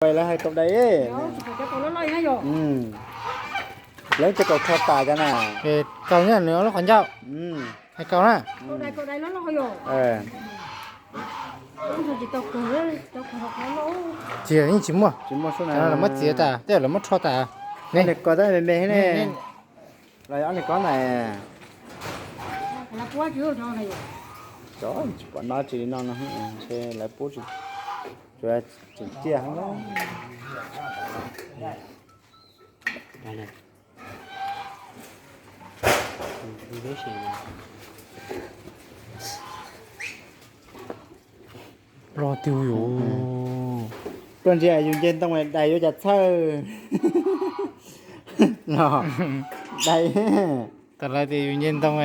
Lawv hais kaus dais, lawv cov kaus rho tas cov na. Kaus nyob nws lub qhov ncauj, hais kaus na. Tsis, yeej tsis muaj, lawv muab txiav tas, tej lawv muab rho tas. Ko tab me me ne, los ob niag ko na. Cov tsis pom no tsis li no no, ntshe lawv pub tsis, tseem ciaj. Los twg yus, koj ntsia yus nce ntoo dais yuav cas txhawj no, dais. Tas lawv tias yus nce ntoo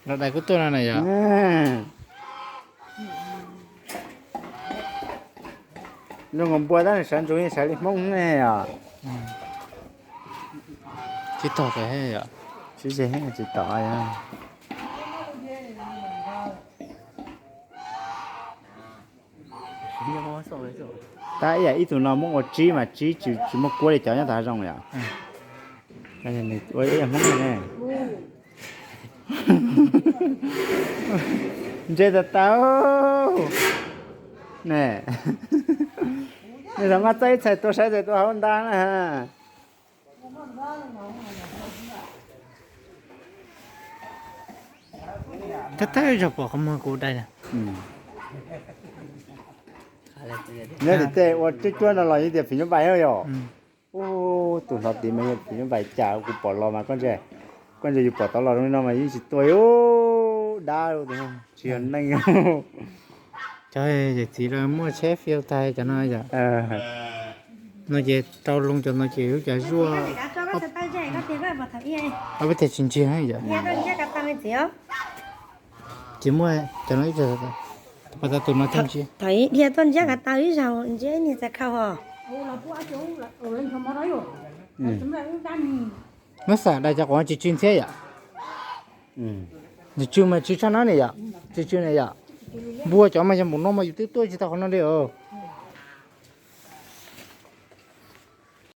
los dais kuj tuaj no na yom. Zoo nkaus npua tab nws sawv ntsug yeej sawv li Hmoob ne os. Tsis tog, tsis tog. Tab ib yam ib tug no muab ua tsib mas tsib tsis muaj kuab li cov nyob tom hav zoov yom. Ua ib yam Hmoob ne. Ntse tas tau ne. Nej xav mas txawj ib txhais tua saib txhais tua hauv nta na. Tab tab zog pom qhov muag kuv dai na. Nyob tim tej ua cuab cuab no los yeej tias phim nyuj vais yom. Ub, tus hnov tid mas yog phim nyuj vais cas kuv pom los mas koj ntsia, koj ntsia yus pom tod los zoo li no mas yeej tsis tua ub dab tsis yog neeg. Cov yawm txiv lawv muaj tsheb fiu tag cov no yom. No ces rau loo cov no ces lub cav zuaj, ob peb teg tsis ntsiag yom. Ces muaj cov no ib, pas tas tus no thiaj ntsiag. Thaum dhia tuaj ntsiab kav tau ib zaug ntsiab ib niag txav khau hos. Muab xam dais cov quav tsw tsw ntxhiab yom. Tsw tsw mas tsw tshaj no ne yom, tsw tsw ne yom. Npua cov mas yog npaum no mas yus twb tuaj tsis tau qhov no li os.